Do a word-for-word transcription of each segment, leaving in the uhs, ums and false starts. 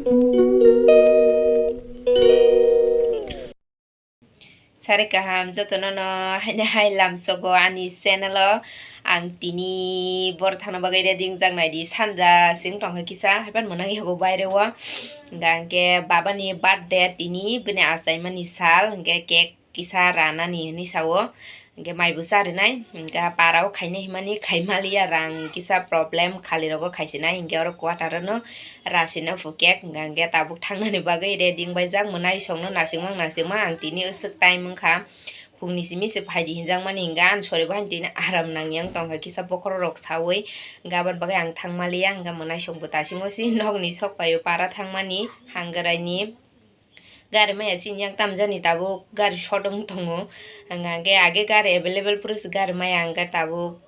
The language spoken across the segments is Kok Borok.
Sari kaham jotono no haino hai lamsogo ani channel o. Ang tini bor thangna bagwi ready wngjak nai di, sanja sing tongkha kisa, haipan mwnang yago baire o. Hingkha hingke baba ni birthday tini, bini achaimani sal, hingke cake kisa ranani hinui sao, hingke maibo charinai, hingke parao khainai himani khaimaliya, rang kisa problem, khali rogo khaisinai, hingke oro quarter o no rasina phu cake, hingke tabuk thangnani bagwi ready wngbaijak, mwnai songno nasingma nasingma ang tini aswk time wngkha, phungni simi se phaidi hinjakmani, hingke ani sori bo haino tini aram nangya wng tongkha, kisa bokhorok rok saui, hingke aboni bagwi ang thangmaliya, hingke mwnai songbo tasingo si nokni sokpaio para thangmani, hanggraini. Gari maya chini yang tamjani tabuk gari short wng tongo. Hingkha hingke age gari available puro se gari maya hingke tabuk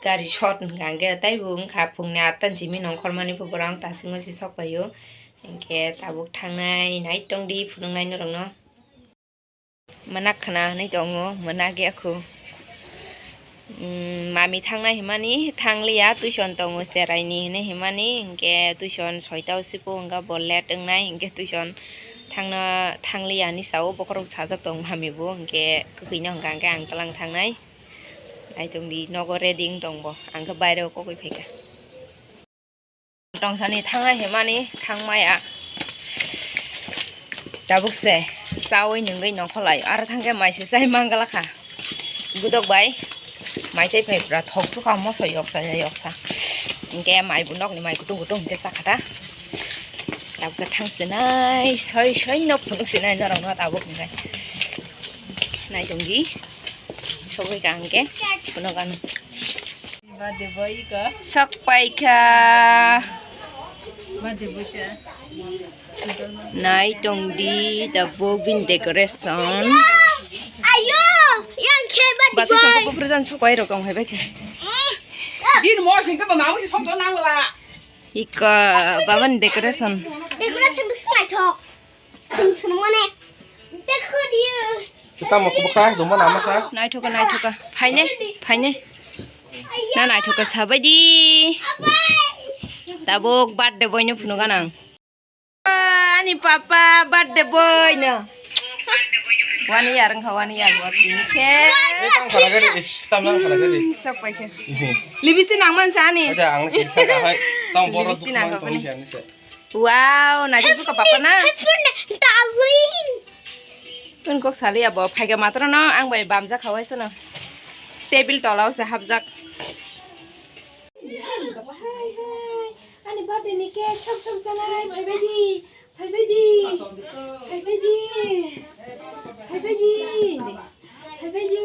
gari short hingkha hingke teibo wngkha phungni atta ni simi nongkhormani pho borok ang tasingo se sokpaio. Hingke tabuk thangnai nai tongdi phunuknai norokno. Mwnakkhna hinui tongo, mwnakya kho. Umm, mami thangnai himani thangliya, tuition tongo cheraini hinui himani, hingke tuition soita o sipo, hingke bo late wngnai, hingke tuition thangna, thangliya hinui sao, bokhorok sajak tongo mami bo, hingke kwkhwino hingka hingke ang twlang thangnai. Naitongdi nogo ready wng tongbo, ang khe baireo kokoi phaikha. Tongsani thangnai himani thangmaya. Tabuk se chaui nungui nongkhorlai. Aro thangkhe mai se chai manglakha. Gudok bai mai chai phai pura thok sukha moso yoksa ya yoksa. Hingke mai bo nokni mai kutung kutung hingke chakhata. Tabuk khe thangsinai soi soi no phunuk sinai norokno tabuk hingke. Naitongdi. Sogwi ka hingke phunuk ano. Sok paikha. Naitongdi the bobin decoration. Ayo, yang khe bati boy. Bati songkho bupru jan sok pai rok tong hai bai khe. Din mo sing ka ba mau sok to nang la. Iko babani decoration. Decoration bisi naithok. Sung sung mane. Dekho diyo. Tamo kubukha, duma nama kha. Naithoka, naithoka. Phaine, phaine. Na naithoka sabaidi. Tabuk birthday boy no phunuk anang. Ani papa birthday boy no. One year wngkha, one year birthday ni khe. Tang khara gari, is, tam lang khara gari. Hmm, sok pai khe. Lipstick nang man sa ani. Ada ang lagi sa hai. Tang boros. Lipstick nang kok ni. Wow, naising suka papa na? Darling. Tun kok sali abo, phaiga matro no, ang bai bamjak hawai sano. Table tola o se hapjak. Hai, hai. Ani birthday ni cake, sab, sab, sanai, phai bai di. Phai bai di. Phai bai di. Phai bai di. Phai bai di.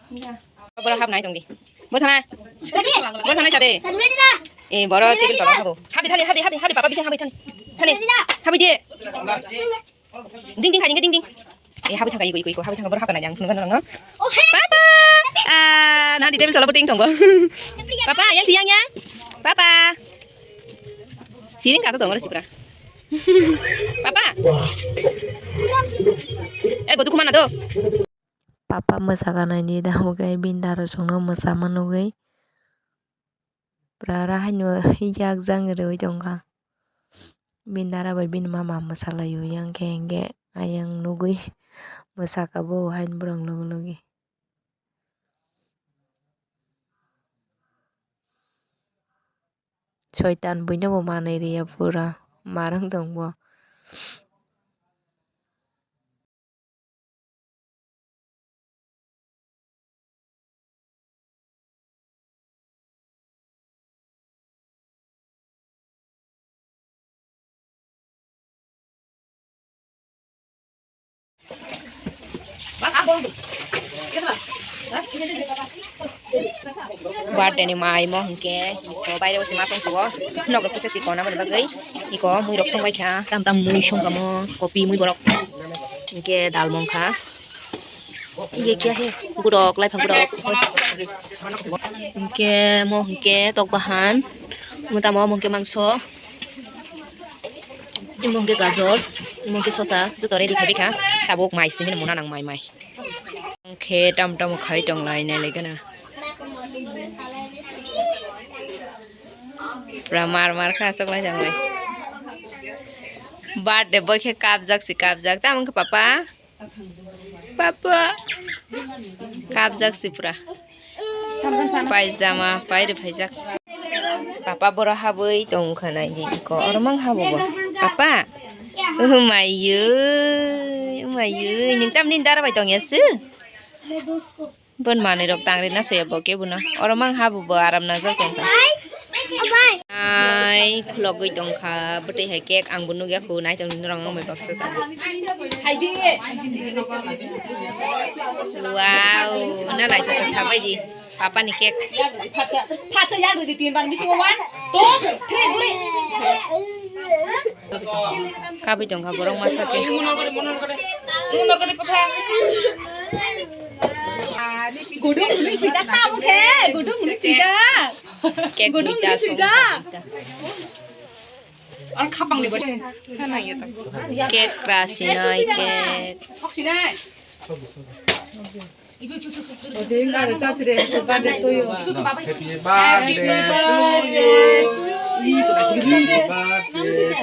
Enggak. Boro hapnai tongdi. Boro thana. Boro thana sade. Eh, boro table tola habo. Habi thani, habi, habi, habi, papa bising habi thani. Thani. Habi di. Ding ding thani, ding ding. Eh, habi thangka iko, iko, iko, habi thangka boro hapna yang, nungka nungka. Papa. Ah, na di table tola puting tonggo. Papa, yang si yang yang. Papa. Siring kato tonggo si pura. Papa. Eh, botu kumana do. Papa mwsakha naidi tabuk khe bini dara songno mwsama nugwi pura haino yakjak reui tongkha. Bini dara bai bini mama mwsalai o yang khe hwnkhe ayang nugwi mwsakha bo haino borok logi logi. Soitan buino bo manwi riya pura, marwng tong bo. Birthday ni mai mo hwnkhe, o baire o se ma tong sugo, nogo kisa si kona boni bagwi, iko mui rok song bai kha, tam tam mui song kha mo, kopi mui borok, hwnkhe dal mong kha. Ye kya hai? Gurok, laifang gurok. Hwnkhe mo hwnkhe tok bahan. Mo tamo mo hwnkhe mangso. Mo hwnkhe gajor. Mo hwnkhe sosa. Joto ready khaibikha. Tabuk mai simi mona nang mai mai. Hwnkhe tam tam khai tong lai nai lai gana. Pura mar mar kha aswk lai tong lai. Birthday boy khe kapjak si kapjak. Tamo wngkha papa? Papa. Kapjak si pura. Paijama pairi phaijak. Papa boro habwi tongkha naidi ko. Oro mang habo bo. Papa. Umayui, umayui. Nung tamni dara bai tongya su? Bon manwi rok tangri na soya bo kebo no. Oro mang habo bo aram nangjak tongkha. Ai khulogwi tongkha bwtwi hai cake ang bo nugya khu nai tong norok wng bai baksa ta. Wow, na naithok khe sabai di papa ni cake. Kabui tongkha borok masa khe. Gudung gudung suida tamo khe, gudung gudung suida. Cake gudung duita, gudung suida. Song duita. Ar khapang ni bo. Cake crush sinai cake. Thok sinai. Happy birthday to you. Happy birthday to you.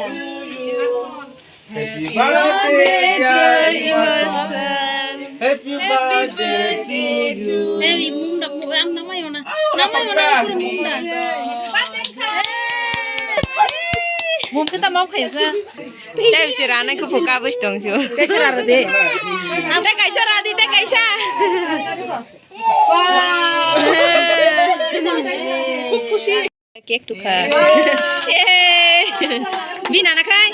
Happy birthday, dear Emerson. Happy birthday to you. Hey, mung dak mung ang namai ona. Namai ona, pura mung dak. Mung kita mau kaya sa. Tei bisi rana khe phuka bwsitong su. Tei sara rw de. Tei kaisa radi, tei kaisa. Khub khushi. Cake tukha. Yay. Bini nana khai.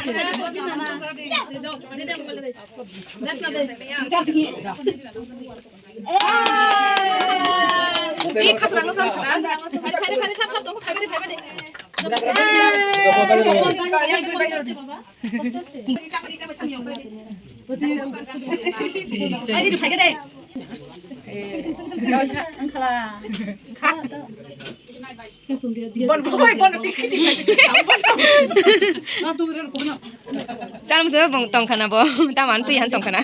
Chalmung tongkhana bo, taman twi han tongkhana.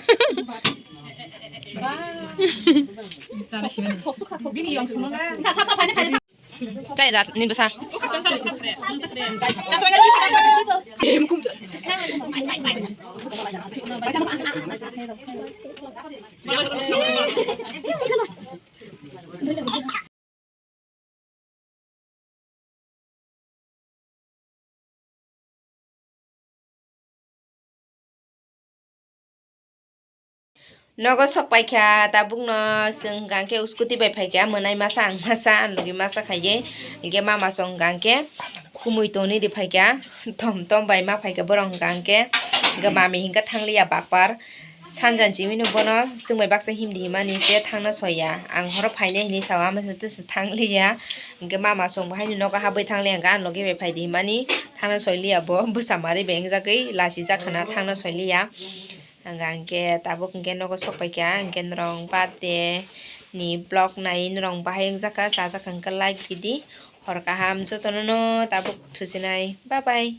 Chai rat ni bwsa. Nogo sok paikha, tabukno chwng hwnkha khe scooty bai phaikha, mwnai masa ang masa, ang logi masa khaiwi, hinkhe mama song hwnkha khe khumui tonwi ri phaikha, tom tom bai ma phaikha borok hwnkha khe, hinkhe mami hinkhe thangliya bapar, sanjan chimino bono chwng bai baksa himdi himani se thangna soya, ang horo phainai hinwi sao, ama se tese thangliya, hinkhe mama song bo haino nogo habwi thangliya, hinkhe ang logi bai phaidi himani thangna soiliya bo, bwsa mari bai wngjagwi lachijak khana thangna soiliya. Ang hwnkhe tabuk hwnkhe nogo sok paikha, hwnkhe norok birthday ni vlog nai norok bahai wngjakha, chajakha hwnkhe like ridi, hor kaham jotono no tabuk thusinai, bye bye.